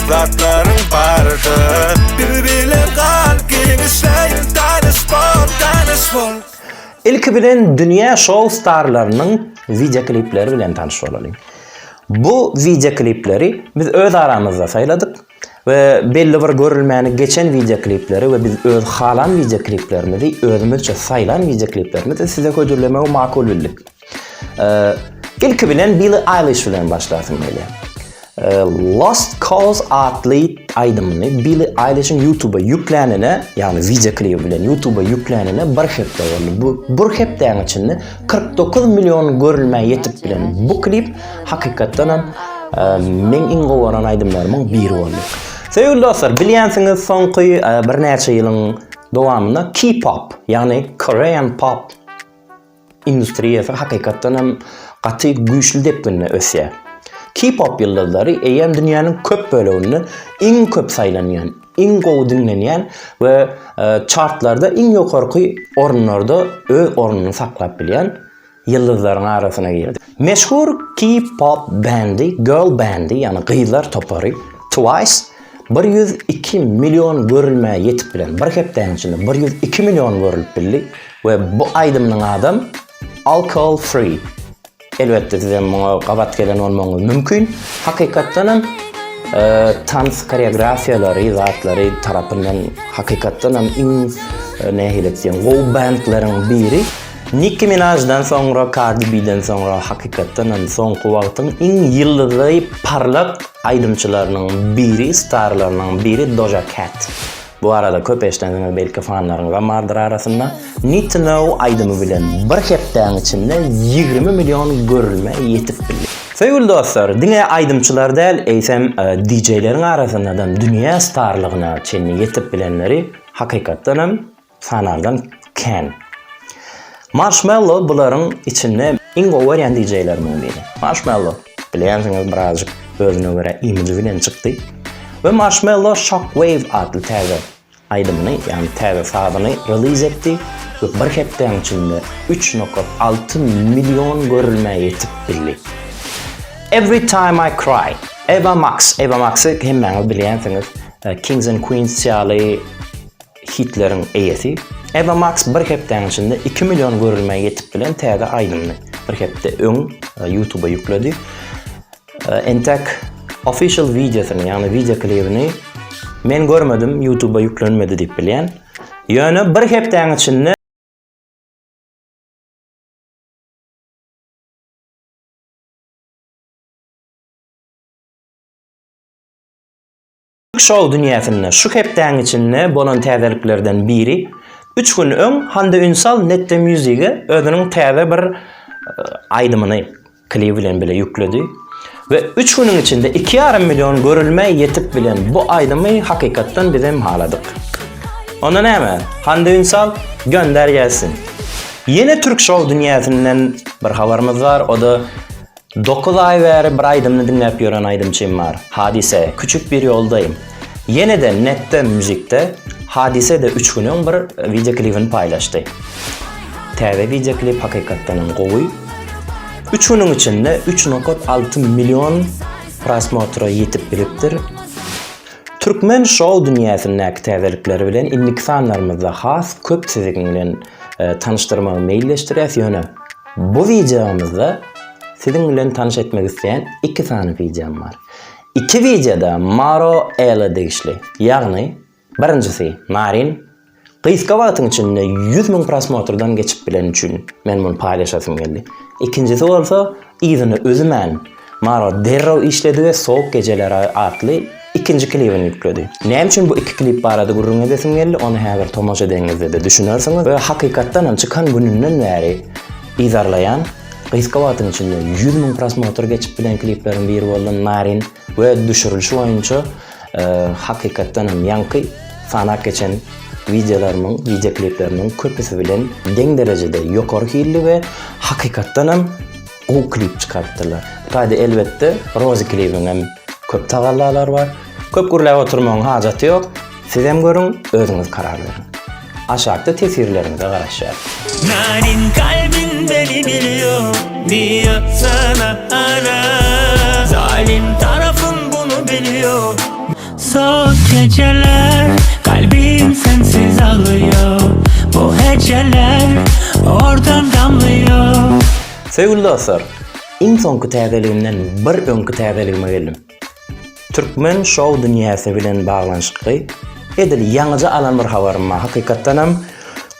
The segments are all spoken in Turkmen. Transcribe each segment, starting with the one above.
zatlaryň bardyr Biz bilen gal giňişleýin tanyş bol tanyş bol. Ilki bilen dünýä şou starlarynyň wideoklipleri bilen tanyş bolalyň. Bu wideoklipleri biz öz aramyzda saýladyk we belli bir görülmäni geçen wideoklipleri we biz öz halan wideokliplerimizi özümizçe saýlan wideokliplerimizi size hödürlemegi makul bildik. Ilki bilen Billie Eilish bilen başlasym gelýär. Lost Cause atly aýdymyny Billie Eilişiň YouTube-a ýüklänine, ýagny wideo klibi bilen YouTube-a ýüklänine bir hepde boldy. Bu bir hepdäň içinde 49 million görülmä ýetip bilen bu klip hakykatdan hem meň iň gowy gören aýdymlarymyň biri boldy. Söýgüli dostlar, bilýänsiňiz soňky birnäçe ýylyň dowamynda K-pop, ýagny Korean pop industriýasy hakykatdan hem gaty güýçli depginde ösýär. K-pop ýyldyzlary eýýäm dünýäniň köp böleginde iň köp saýlanýan, iň gowy diňlenýän we çartlarda iň ýokarky orunlarda öz ornuny saklap bilýän ýyldyzlaryň arasyna girdi. Meşhur K-pop bendi, girl bendi, ýagny gyzlar topary Twice 102 million görülmä ýetip bilen, bir hepdäniň içinde 102 million görülip bildi. We bu aýdymynyň adam Alcohol Free. Elbetde sizem muňa gabat gelen bolmagyňyz mümkin. Hakykatdan hem e, tans koreografiýalary, zatlary tarapyndan hakykatdan hem iň e, nähili diýen gowy bendleriň biri. Nicki Minajdan soňra, Cardi B-den soňra hakykatdan hem soňky wagtyň iň ýyldyzly parlak aýdymçylarynyň biri, starlarynyň biri Doja Cat. Bu barada köp eşdensiňiz belki fanlaryňyzam bardyr arasynda. Need to know aýdymy bilen bir hepdäň içinde 20 million görülmä ýetip bildi. Söýgüli dostlar, diňe aýdymçylar däl, eýsem DJ-leriň arasynda-da dünýä starlygyna çenli ýetip bilenleri hakykatdanam sanardan kän. Marshmello bularyň içinde iň gowy görýän DJ-lerimiň biri. Marshmello, bilýänsiňiz birazjyk özüne görä imiji bilen çykdy. We Marshmello Shockwave atly täze aýdymyny, ýagny täze sazyny release etdi we bir hepdäň içinde 3.6 million görülmä ýetip bildi. Every Time I Cry, Ava Max, Ava Maxy hemmäňiz bilýänsiňiz, Kings and Queens ýaly hitleriň eýesi Eva Max bir hepdäň içinde 2 million görülmä ýetip bilen täze aýdymyny bir hepde öň e, YouTube-a ýükledi. E, entek official wideosyny, ýagny wideo klibini men görmedim, YouTube-a ýüklenmedi diýip bilýän. Ýöne bir hepdäň içinde Şou dünýäsinde şu hepdäň içinde bolan täzeliklerden biri, üç gün öň Hande Ünsal Nette Music-e özüniň täze bir aýdymyny klibi bilen bile ýükledi we üç günüň içinde iki ýarym million görülmä ýetip bilen bu aýdymy hakykatdan bizem haladyk. Onda näme, Hande Ünsal gönder gelsin. Ýene türk şou dünýäsinden bir habarymyz bar, o-da Dokuz aý bäri bir aýdymyny diňläp ýören aýdymçym bar. Hadise, Küçük bir ýoldaýym. Ýene-de netde müzikde Hadise-de üç gün öň bir wideoklibini paýlaşdy. Täze wideoklip hakykatdanam gowy. Üç günüň içinde 3.6 million prosmotra ýetip bilipdir. Türkmen şou dünýäsindäki täzelikleri bilen indiki sanlarymyzda has köp siziň bilen tanyşdyrmagy meýilleşdirýäs, ýöne bu wideomyzda siziň bilen tanyş etmek isleýän iki sany wideom bar. Iki wideoda Maro L-e degişli, ýagny birinjisi Narin Gysga wagtyň içinde 100 müň prosmotrdan geçip bileni üçin men muny paýlaşasym geldi. Ikinjisi bolsa yzyny üzmän Maro derrew işledi we Sowuk gejeler atly ikinji klibini ýükledi. Näme üçin bu iki klip barada gürrüň edesim geldi, ony häzir tomaşa edeňizde-de düşünersiňiz we hakykatdan hem çykan gününden bäri yzarlaýan, gysga wagtyň içinde 100 müň prosmotr geçip bilen klipleriň biri boldy Narin. We düşürilişi boýunça hakykatdan hem ýaňky sanap geçen wideolarymyň, wideokliplerimiň köpüsi bilen deň derejede ýokary hilli we hakykatdan hem gowy klip çykarypdyrlar. Bu taýda elbetde Rozy klibiň hem köp tagallalary bar. Köp gürläp oturmagyň hajaty ýok. Sizem görüň, özüňiz karar beriň. Aşakda teswirleriňize garaşýarys. Narin kalbin beni biliyor Diyor sana ara Zalim tarafım bunu biliyor. Soğuk geceler Kalbim sensiz ağlıyor Bu heceler Oradan damlıyor Söýgüli dostlar, iň soňky täzeligimden bir öňki täzeligime geldim. Türkmen şou dünýäsi bilen baglanyşykly edil ýaňyja alan bir habarym bar. Hakykatdanam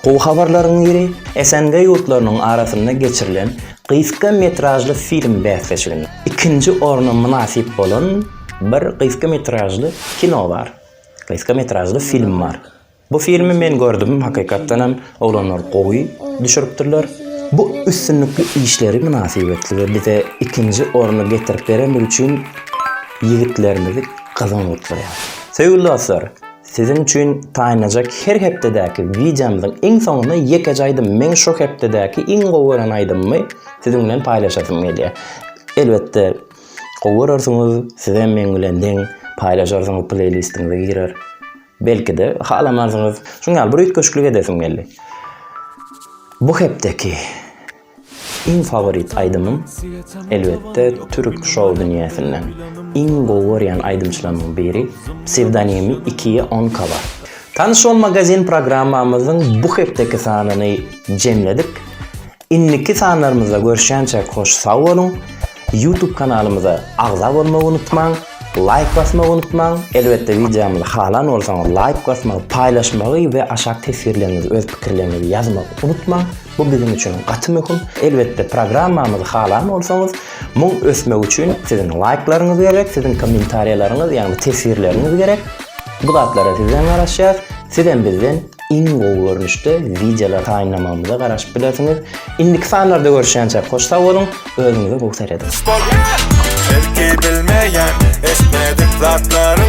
gowy habarlaryň biri, SNG ýurtlarynyň arasynda geçirilen gysga metražly film bäsleşiginde ikinji orna mynasyp bolan bir gysga metražly kino bar. Gysga metražly film bar. Bu filmi men gördüm, hakykatdanam oglanlar gowy düşüripdirler. Bu üstünlikli işleri mynasybetli we bize ikinji orny getirip berenligi üçin ýigitlerimizi gyzgyn gutlaýarys. Söýgüli dostlar, siziň üçin taýynlajak her hepdedäki wideomyzyň iň soňunda ýekeje aýdym, meň şu hepdedäki iň gowy gören aýdymymy siziň bilen paýlaşasym gelýär. Elbetde, gowy görersiňiz, sizem meň bilen deň paýlaşarsyňyz, pleýlistiňize girer. Belki-de, halamarsyňyz. Şuň ýaly bir üýtgeşiklik edesim geldi. Bu hepdeki iň faworit aýdymym, elbetde, türk şou dünýäsinden. Iň gowy görýän aýdymçylarymyň biri, psewdonimi Ikiye On Kaba. Tanyş bol magazin programmamyzyň bu hepdeki sanyny jemledik. Indiki sanlarymyzda görüşýänçäk hoş sag boluň! Youtube kanalymyza agza bolmagy unutmaň, laýk basmagy unutmaň, elbetde wideomyzy halan bolsaňyz laýk basmagy, paýlaşmagy we aşak teswirleriňizi öz pikirleriňizi ýazmagy unutmaň, bu biziň üçin gaty möhüm. Elbetde programmamyzy halan bolsaňyz, muň ösmegi üçin siziň laýklaryňyz gerek, siziň kommentariýalaryňyz ýagny teswirleriňiz gerek. Bu zatlara sizden garaşýas, sizem bizden Iň gowy görnüşde wideolar taýynlamagymyza garaşyp bilersiňiz. Indiki sanlarda görüşýänçäk hoş sag boluň, özüňize gowy serediň. Belki bilmeýän, eşitmedik zatlaryň.